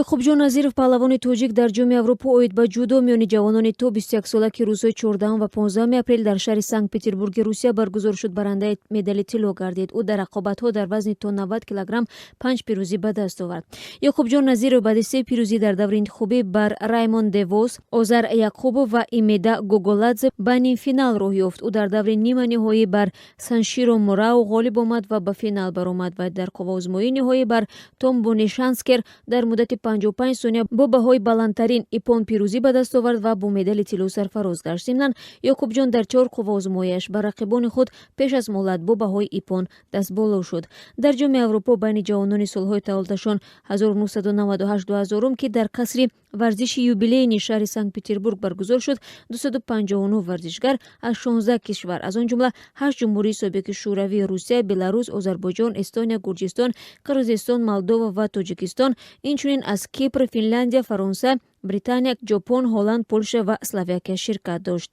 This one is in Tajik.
Ёқубҷон Назиров, паҳлавони тоҷик, дар Ҷоми Аврупо оид ба ҷудо миёни ҷавонони то 21 сола, ки рӯзҳои 14 ва 15 апрел дар шаҳри Санкт Петербурги Русия баргузор шуд, барандаи медали тилло гардид. Ӯ дар рақобатҳо дар вазни то 90 килограмм панҷ пирӯзӣ ба даст овард. Ёқубҷон Назиров баъди се пирӯзӣ дар даври интихобӣ бар Раймонд Девос, Озар Яқубов ва Имеда Гоголадзе ба нимфинал роҳ ёфт. Ӯ дар даври ниманиҳоӣ бар Санширо Мурао ғолиб омад ва ба финал баромад ва дар қувваозмоии ниҳоӣ бар Том Бонишанскер дар муддати 55 сония бо баҳои баландтарин иппон пирӯзӣ ба даст овард ва бо медали тилло сарфароз гашт. Зимнан, Ёқубҷон дар чор қувваозмояш ба рақибони худ пеш аз муҳлат бо баҳои иппон дастболо шуд. Дар Ҷоми Аврупо байни ҷавонони солҳои таваллудашон 1998-2000, ки дар қасри варзиши Юбилейный шаҳри Санкт Петербург баргузор шуд, 259 варзишгар аз 16 кишвар, аз он ҷумла ҳашт ҷумҳурии собиқи Шӯравӣ, Русия, Беларус, Озарбойҷон, Эстония, Гурҷистон, Қирғизистон, Молдова ва Тоҷикистон, инчунин аз Кипр, Финляндия, Фаронса, Британия, Ҷопон, Ҳолланд, Полша ва Словакия ширкат дошт.